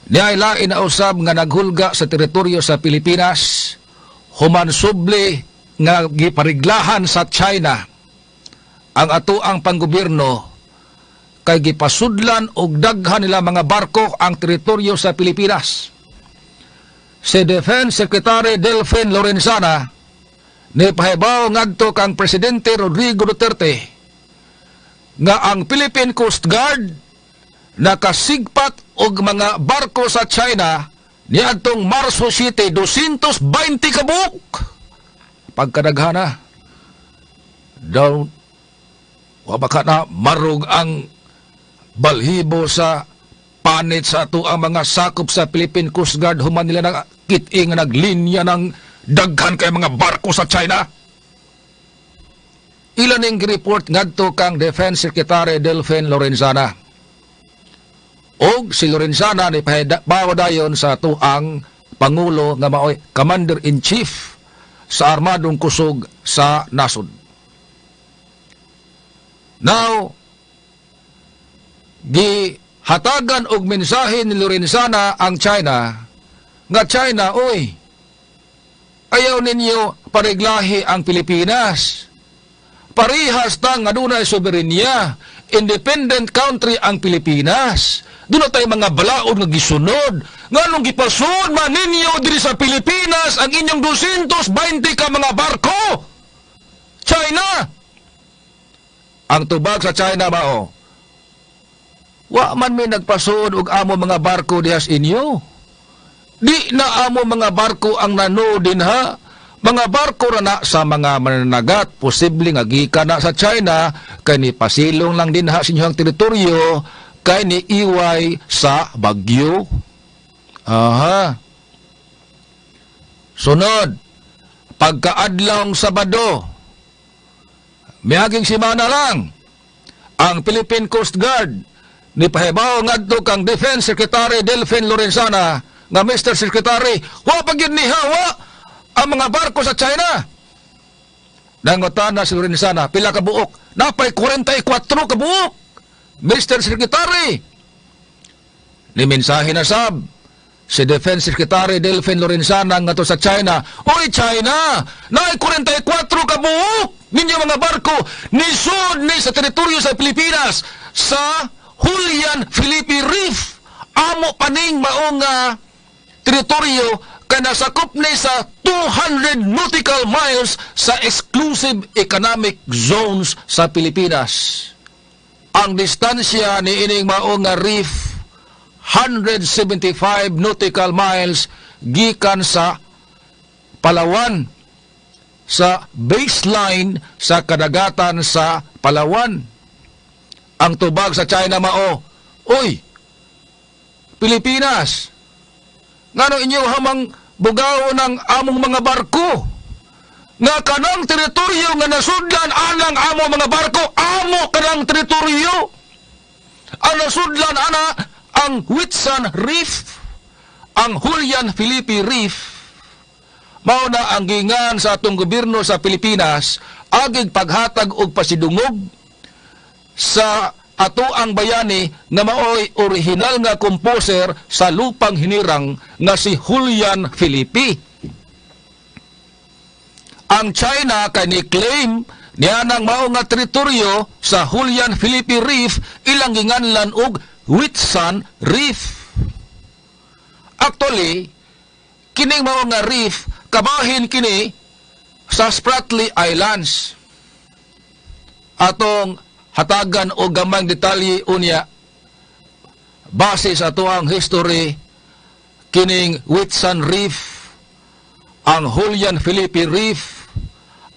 Niay lain na usab nga naghulga sa teritoryo sa Pilipinas human subli nga gipariglahan sa China ang ato ang panggobyerno kay gipasudlan og daghan nila mga barko ang teritoryo sa Pilipinas. Si Defense Secretary Delfin Lorenzana ni pahibaw ngadto kang Presidente Rodrigo Duterte nga ang Philippine Coast Guard nakasigpat og mga barko sa China niadtong Marso 7, 220 kabuok. Pagkadaghana daw, wa baka na marug ang balhibo sa panit sa ato ang mga sakop sa Philippine Coast Guard human nila nakit nga naglinya ng daghan kay mga barko sa China. Ilan ning report ngadto kang Defense Secretary Delfin Lorenzana. Og si Lorenzana ni pahibaw dayon sa atuang pangulo nga maoy Commander in Chief sa armadong kusog sa nasod. Now, gihatagan og mensahe ni Lorenzana ang China nga, "China, oy, ayaw ninyo pariglahi ang Pilipinas. Parihas ta nga dunay soberenya, independent country ang Pilipinas. Duna tay mga balaod nga gisunod. Nganong gipasud man ninyo diri sa Pilipinas ang inyong 220 ka mga barko? China?" Ang tubag sa China mao, "Wa man mi nagpasuod og amo mga barko diha sa inyo. Di na amo mga barko ang nano dinha. Mga barko ra na sa mga mananagat, posible nga gikan na sa China kay ni pasilong lang dinha sa inyong teritoryo kay ni iway sa bagyo." Aha. Sunod, pagkaadlawng Sabado, miaging simana lang, ang Philippine Coast Guard ni pahibaw ngadto kang Defense Secretary Delfin Lorenzana nga, "Mr. Secretary, wa pa gyud nihawa ang mga barko sa China." Nangutana si Lorenzana, "Pila ka buok?" "Napay 44 ka buok, Mr. Secretary." Ni mensahe na sab si Defense Secretary Delfin Lorenzana ngadto sa China, "Oy China, naay 44 ka buok ninyo mga barko nisud ni sa teritoryo sa Pilipinas sa Julian Felipe Reef. Amo paning maong teritoryo kay nasakop ni sa 200 nautical miles sa exclusive economic zones sa Pilipinas." Ang distansya ni ining mao nga reef, 175 nautical miles gikan sa Palawan, sa baseline sa kadagatan sa Palawan. Ang tubag sa China mao, "Uy, Pilipinas, ngano inyo hamang bugaw ng among mga barko? Nga kanang teritoryo nga nasudlan anang amo mga barko, amo kanang teritoryo. Ang nasudlan ana ang Whitsun Reef, ang Julian Felipe Reef." Mao na ang gingan sa atong gobyerno sa Pilipinas agig paghatag og pasidungog sa ato ang bayani nga maoy original nga composer sa Lupang Hinirang nga si Julian Felipe. Ang China kay ni claim niya nang mao nga teritoryo sa Julian Felipe Reef, ilang ginganlan og Whitsun Reef. Actually, kining mao nga reef kabahin kini sa Spratly Islands. Atong hatagan og gamang detalye unya base sa atuang history kining Whitsun Reef, ang Julian Felipe Reef,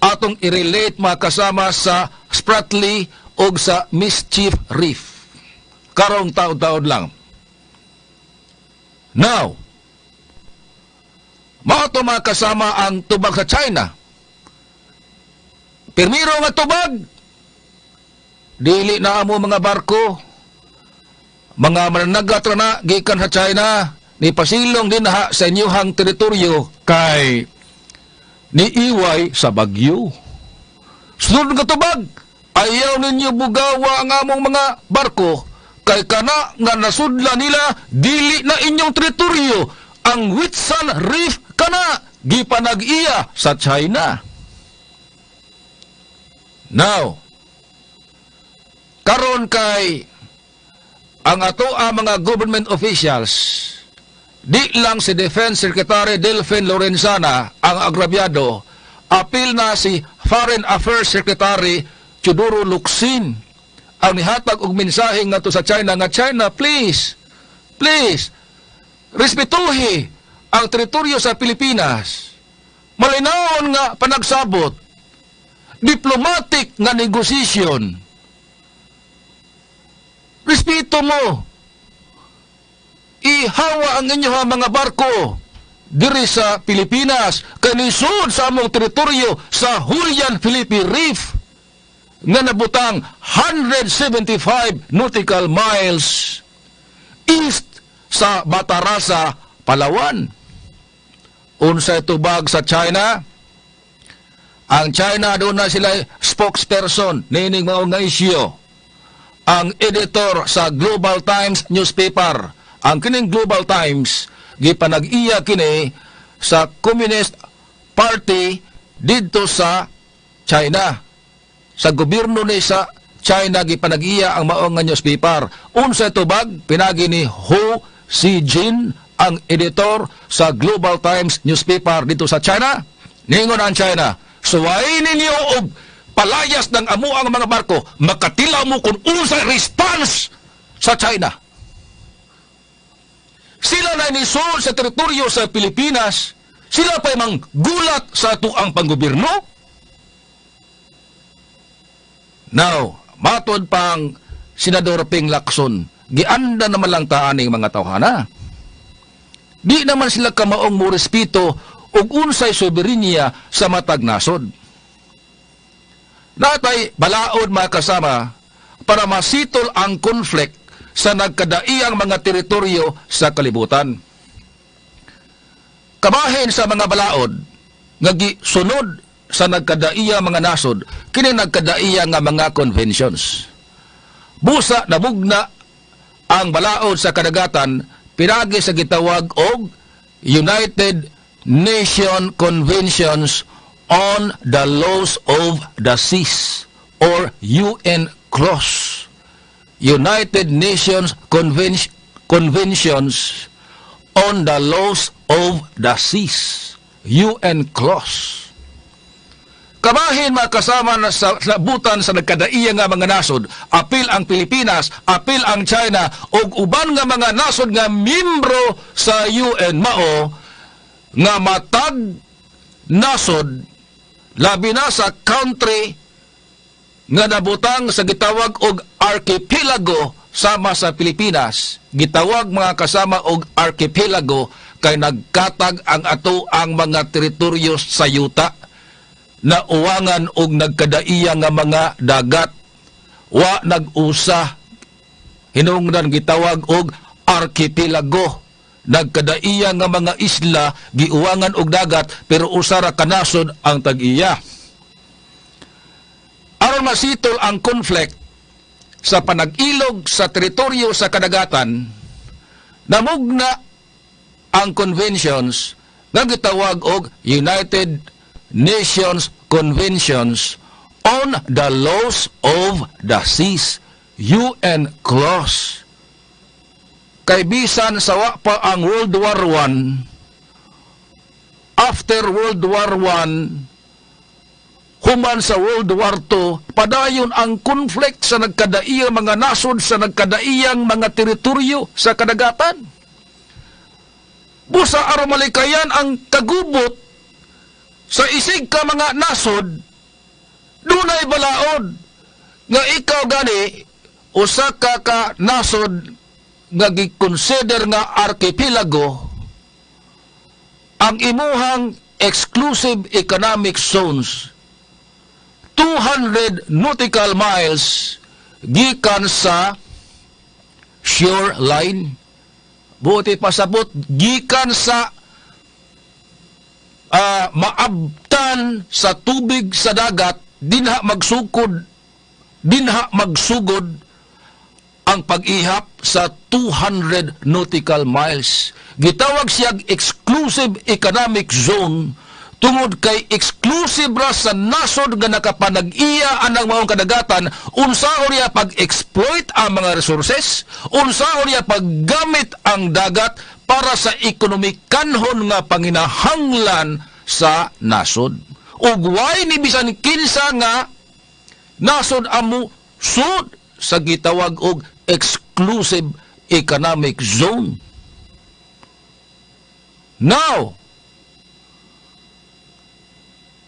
atong i-relate makasama sa Spratly og sa Mischief Reef. Karong taod-taod lang. Now, mao to, mga kasama, ang tubag sa China. Pirmiro nga tubag, dili na amo mga barko. Mga mananagat ra na gikan sa China ni pasilong din ha sa inyuhang teritoryo kay niiway sa bagyo. Sunod nga tubag, ayaw ninyo bugawa ang among mga barko. Kay kana nga nasudla nila, dili na inyong teritoryo. Ang Whitsun Reef kana gipanag-iya sa China. Now, karon kay ang ato ang mga government officials, di lang si Defense Secretary Delfin Lorenzana ang agrabyado, apil na si Foreign Affairs Secretary Teodoro Locsin ang nihatag og mensahe ngadto sa China nga, "China, please, please, respetuhi ang teritoryo sa Pilipinas. Malinawon nga panagsabot, diplomatic nga negosasyon. Respeto mo. Ihawa ang inyong mga barko diri sa Pilipinas kay nisud sa among teritoryo sa Julian Felipe Reef nga nabutang 175 nautical miles east sa Batarasa, Palawan." Unsay tubag sa China? Ang China, duna sila spokesperson nining mao nga isyu. Ang editor sa Global Times newspaper. Ang kining Global Times, gipanag-iya kini sa Communist Party didto sa China. Sa gobyerno ni sa China gipanag-iya ang mao nga newspaper. Unsa tubag pinagi ni Ho Si Jin, ang editor sa Global Times newspaper dito sa China? Ningon ang China, "Suway ninyo og palayas ng amo ang mga barko, makatilaw mo kung unsay response sa China. Sila na nisud sa teritoryo sa Pilipinas, sila pa'y manggulat sa atuang panggobyerno." Now, matod pang Senador Ping Lacson, gianda naman lang ta aning mga tawhana. Di naman sila kamaong mo respeto og unsay soberenya sa matag nasod. Natay balaod, mga kasama, para masitol ang conflict sa nagkadaiyang mga teritoryo sa kalibutan. Kabahin sa mga balaod nga gisunod sa nagkadaiya mga nasod, kini nagkadaiya nga mga conventions. Busa nabugna ang balaod sa kadagatan pinagi sa gitawag og United Nation Conventions on the Laws of the Seas or UN CLOS. United Nations Conventions on the Laws of the Seas. UN CLOS. Kabahin, mga kasama, na sa labutan sa nagkadaiya nga mga nasod, apil ang Pilipinas, apil ang China, ug uban nga mga nasod nga membro sa UN, mao nga matag nasod, labi na sa country nga nabutang sa gitawag og archipelago sama sa Pilipinas. Gitawag, mga kasama, og archipelago kay nagkatag ang ato ang mga teritoryo sa yuta na uwangan og nagkadaiya nga mga dagat, wa nag-usa. Hinungdan gitawag og archipelago, nagkadaiya nga mga isla giuwangan og dagat pero usa ra ka nasod ang tag-iya. Aron masitol ang conflict sa panag-ilog sa teritoryo sa kadagatan, namugna ang conventions nga gitawag og United Nations Conventions on the Laws of the Seas, UN CLOS. Kay bisan sa wa pa ang World War I, after World War I, human sa World War II, padayon ang conflict sa nagkadaiyang mga nasod sa nagkadaiyang mga teritoryo sa kadagatan. Busa aron malikayan ang kagubot sa isig ka mga nasod, dunay balaod nga ikaw gani usa ka ka nasod nga gi-consider nga archipelago, ang imuhang exclusive economic zones 200 nautical miles gikan sa shoreline. Buti pasabot, gikan sa maabtan sa tubig sa dagat, dinha magsugod Ang pag-ihap sa 200 nautical miles. Gitawag siya exclusive economic zone tungod kay exclusive ra sa nasod nga nakapanag-iya anang maong kadagatan unsaon niya pag-exploit ang mga resources, unsaon niya paggamit ang dagat para sa ekonomikanhon nga panginahanglan sa nasod. Ug way ni bisan kinsa nga nasod ang musud sa gitawag og exclusive economic zone. Now,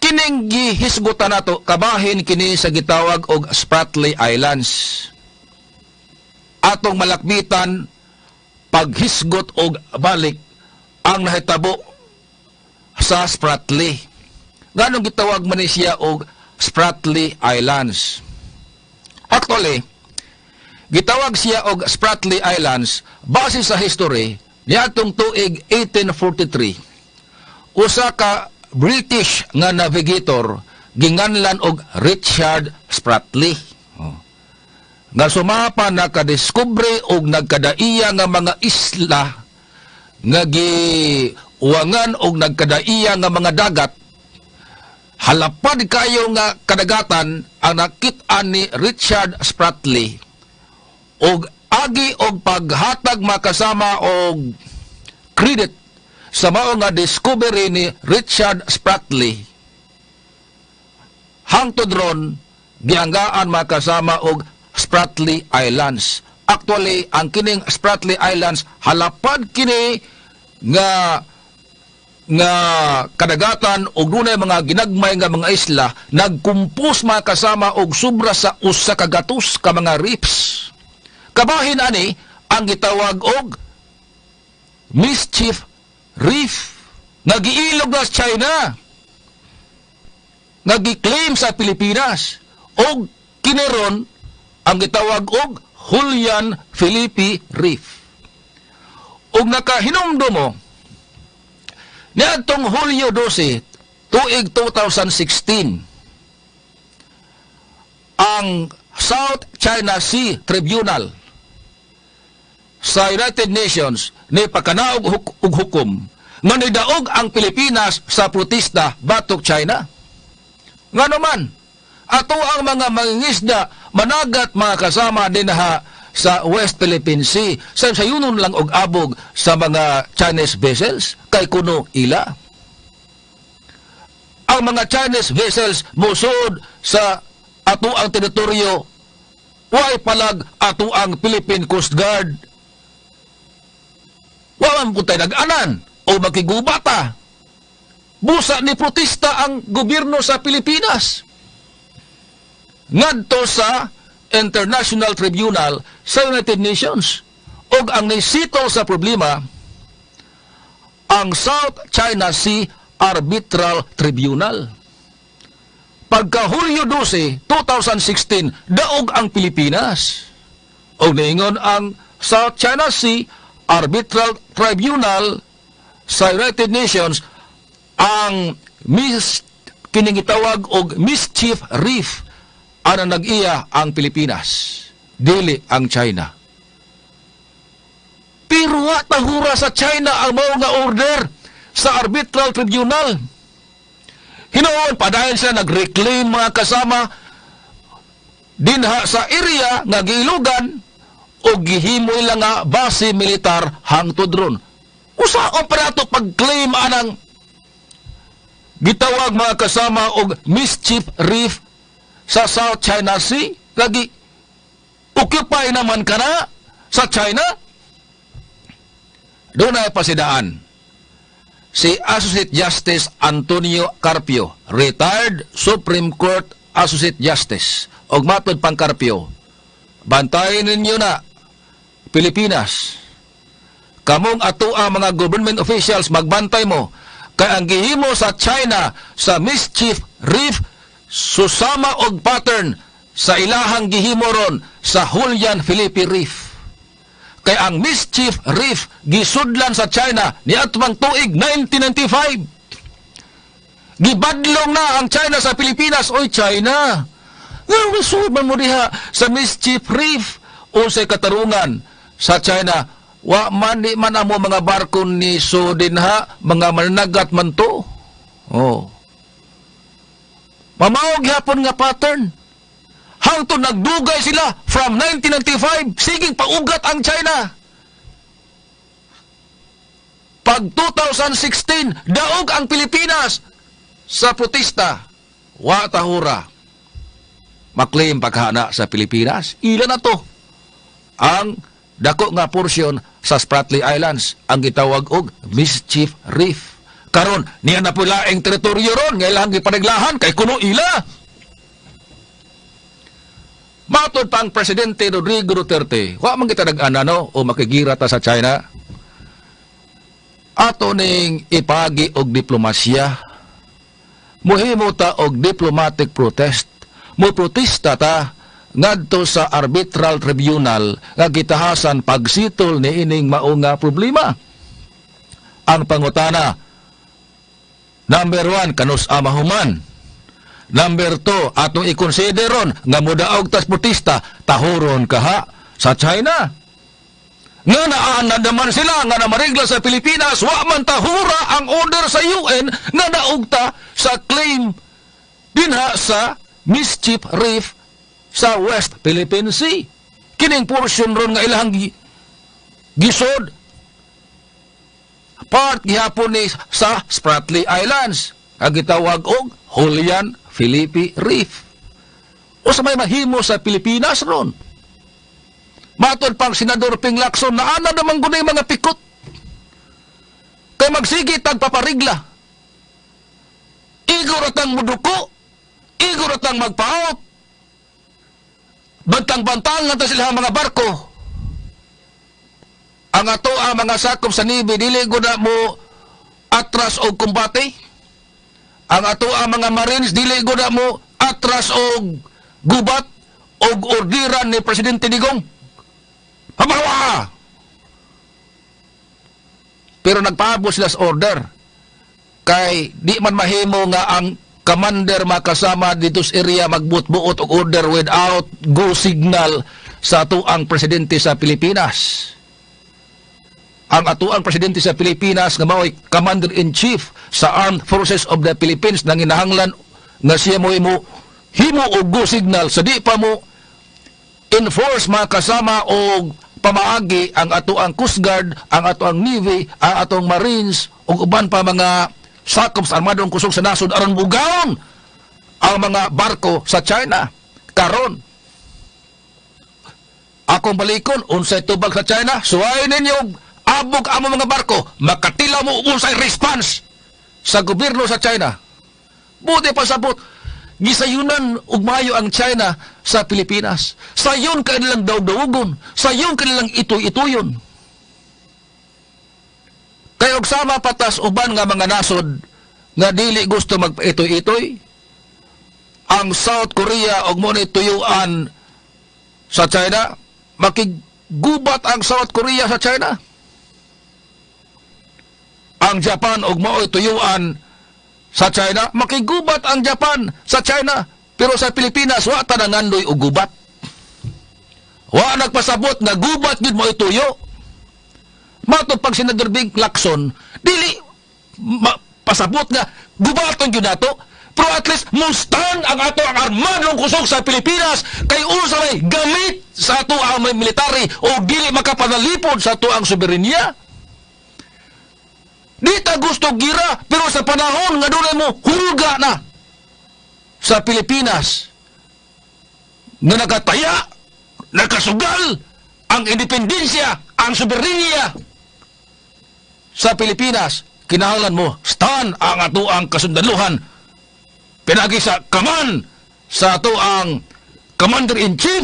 kining gihisgutan nato, kabahin kini sa gitawag og Spratly Islands. Atong malakbitan paghisgot og balik ang nahitabo sa Spratly. Nganong gitawag man ni siya og Spratly Islands? Actually, gitawag siya og Spratly Islands base sa history niadtong tuig 1843. Usa ka British nga navigator ginganlan og Richard Spratly. Oh. Nga sumapa nakadiskubre og nagkadaiya nga mga isla nga giuwangan og nagkadaiya nga mga dagat, halapad kayo nga kadagatan ang nakit-an ni Richard Spratly, og agi og paghatag makasama og credit sa mao nga discovery ni Richard Spratly, hangtod ron gianggaan makasama og Spratly Islands. Actually, ang kining Spratly Islands, halapad kini nga nga kadagatan og dunay mga ginagmay nga mga isla, nagkumpos makasama og sobra sa 100 ka mga reefs. Kabahin ani ang gitawag og Mischief Reef nga giilog na sa China nga gi-claim sa Pilipinas, og kini ron ang gitawag og Julian Felipe Reef. Og nakahinumdum mo niadtong Hulyo 12 tuig 2016, ang South China Sea Tribunal sa United Nations ni pakanaog og hukom nga nidaog ang Pilipinas sa protesta batok China. Ngano man, ato ang mga mangingisda managat mga kasama dinha sa West Philippine Sea sa sayunon lang og abog sa mga Chinese vessels kay kuno ila. Ang mga Chinese vessels mosud sa ato ang teritoryo, way palag ato ang Philippine Coast Guard. Wa man pud tay nag-anan o makigubata. Busa ni protesta ang gobyerno sa Pilipinas ngadto sa International Tribunal sa United Nations. Og ang nisito sa problema ang South China Sea Arbitral Tribunal. Pagka Hulyo 12, 2016, daog ang Pilipinas. Og niingon ang South China Sea Arbitral Tribunal sa United Nations, ang kining gitawag og Mischief Reef ana nag-iya ang Pilipinas, dili ang China. Pero wa tahura sa China ang mao nga order sa arbitral tribunal. Hinuon padayon sila nag-reclaim mga kasama dinha sa area nga giilugan o gihimo ila nga base militar hangtod ron. Usaon pa nato pag-claim anang gitawag mga kasama og Mischief Reef sa South China Sea? Lagi occupy naman ka na sa China. Dunay pasidaan si Associate Justice Antonio Carpio, retired Supreme Court Associate Justice. Og matod pang Carpio, bantayan ninyo na Pilipinas. Kamong ato ang mga government officials, magbantay mo kay ang gihimo sa China sa Mischief Reef susama og pattern sa ilahang gihimo ron sa Julian Felipe Reef. Kay ang Mischief Reef gisudlan sa China niadtong tuig 1995. Gibadlong na ang China sa Pilipinas. Oy China, nga sud man mo diha sa Mischief Reef. Unsay katarungan sa China? Wa man di man amo mga barko ni so dinha, mga mananagat man to. Oh. Mamao gyapon nga pattern. Hangtod nagdugay sila from 1995, siging paugat ang China. Pag 2016, daog ang Pilipinas sa protesta. Wa tahura. Maklaim paghana sa Pilipinas. Ila na to. Ang dako nga porsyon sa Spratly Islands ang gitawag og Mischief Reef. Karon niya na po laing teritoryo ron nga ilang gipaniglahan kay kuno ila. Matod pa ang Presidente Rodrigo Duterte, wa man kita nag-ana, no, o makigira ta sa China. Ato ning ipagi og diplomasya. Muhimo ta og diplomatic protest. Mo protesta ta ngadto sa arbitral tribunal nga gitahasan pagsitol ni ining mao nga problema. Ang pangutana, number 1, kanus-a mahuman? Number 2, atong i-consideron nga mudaog tas protesta, tahuron kaha sa China? Nga naan na naman sila nga namarigla sa Pilipinas, wa man tahura ang order sa UN nga naugta sa claim dinha sa Mischief Reef sa West Philippine Sea. Kining portion ron nga ilang gisod, part gihapon ni sa Spratly Islands ang gitawag og Julian Felipe Reef. O sa may mahimo sa Pilipinas ron? Matod pang Senador Ping Lacson, naana naman gunay mga pikot. Kay magsige tag paparigla. Igo ra tang muduko. Igo ra tang magpaot. Bantang-bantang ta sila mga barko. Ang ato ang mga sakop sa Navy dili gud na mo atras og kumbate. Ang ato ang mga Marines dili gud na mo atras og gubat og ordiran ni Presidente Digong. Pamawa! Pero nagpaabot sila sa order. Kay di man mahimo nga ang commander makasama dito sa area magbuot-buot og order without go signal sa atuang presidente sa Pilipinas. Ang atuang presidente sa Pilipinas nga mao'y commander-in-chief sa Armed Forces of the Philippines, nanginahanglan nga siya mo mo himo og go signal sa di pa mo enforce makasama og pamaagi ang atoang Coast Guard, ang atoang Navy, ang atong Marines ug uban pa mga sakop sa armadong kusog sa nasod aron bugawon ang mga barko sa China. Karon, akong balikon, unsay tubag sa China? Suwayin ninyo abog amo mga barko, makatila mo unsay response sa gobyerno sa China. Buti pa sabot, gisayunan ug maayo ang China sa Pilipinas. Sayon kanilang dawdawgon, sayon kanilang itoy-itoyon. Kay og sama patas uban nga mga nasod nga dili gusto magpaitoy-itoy, ang South Korea og mo ni tuyuan sa China, makigubat ang South Korea sa China. Ang Japan og mao'y tuyuan sa China, makigubat ang Japan sa China. Pero sa Pilipinas, wa ta nangandoy og gubat. Wa nagpasabot nga gubat gid mo ituyo. Matod pag Senador Big Lacson, dili pasabot nga gubaton gyud nato. Pero at least mustan ang ato ang armadong kusog sa Pilipinas kay unsa may gamit sa ato ang may military o dili makapanalipod sa ato ang soberenya. Di ta gusto gira, pero sa panahon nga dunay mo hulga na sa Pilipinas nga nakataya, nakasugal ang independensya, ang soberenya sa Pilipinas, kinahanglan mo stand ang atoang kasundaluhan pinagi sa command sa atoang Commander-in-Chief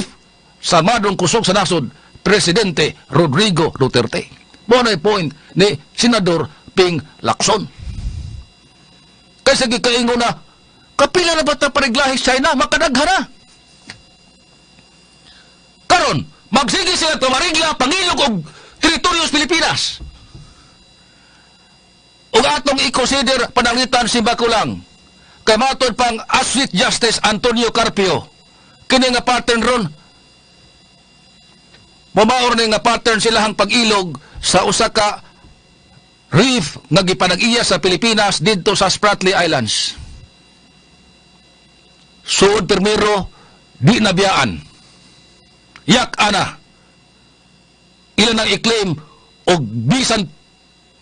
sa armadong kusog sa nasod, Presidente Rodrigo Duterte. Mo na point ni Senador Ping Lacson. Kaysa gikaingon na, kapila na ba ta pariglahi sa China? Makadaghan na. Karon, magsige sila tumarigla, pangilog og teritoryo sa Pilipinas. Ug atong i-consider pananglitan si Bakulang. Kay matod pang Associate Justice Antonio Carpio, kini nga pattern ron, Mamaor ni nga pattern silahang pag-ilog sa usa ka reef nga gipanag-iya sa Pilipinas didto sa Spratly Islands. Suod pirmiro, di nabiyaan. Yak ana. Ilan ang i-claim og bisan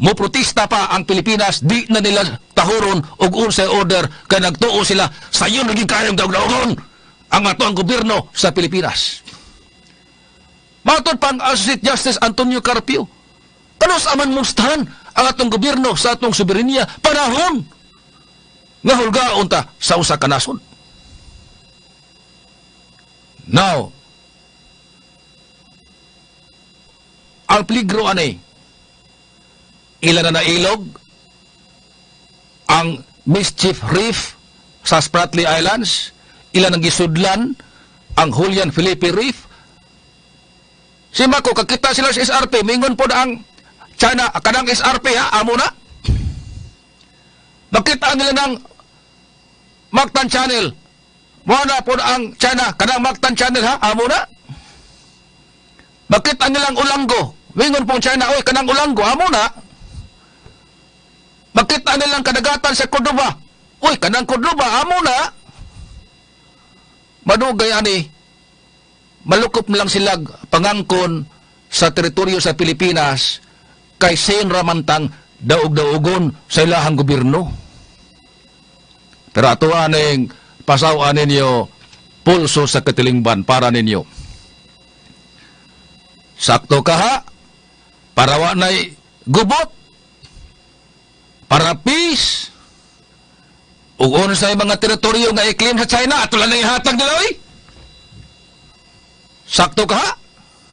mo protesta pa ang Pilipinas, di na nila tahuron og unsay order kay nagtuo sila sayon naging kayong daog-daogon ang ato ang gobyerno sa Pilipinas. Matod pang Associate Justice Antonio Carpio, kanus-a man mustahan ang atong gobyerno sa atong soberenya panahon nga hulgaon ta sa usa ka nasod? Now, ang peligro ani, ila na nailog ang Mischief Reef sa Spratly Islands, ila nang gisudlan ang Julian Felipe Reef. Si Mako, kakita sila sa SRP, mingon po na ang China, kanang SRP ha, amo na. Makita nila ng Mactan Channel. Muna po na ang China, kanang Mactan Channel ha, amo na. Makita nilang Olango. Mingon pong China, "Oy, kanang Olango, amo na." Makita nilang kadagatan sa Cordova. "Uy, kanang Cordova, amo na." Madugay ani, malukop lang sila pangangkon sa teritoryo sa Pilipinas kay sayon ramantang daog-daogon sa ilahang gobyerno. Pero ato aning pasaw-an ninyo pulso sa katilingban para ninyo. Sakto ka ha? Para wa na'y gubot. Para peace. Ug unsay mga teritoryo nga i-claim sa China, ato lang nang ihatag nila oy. Sakto ka ha?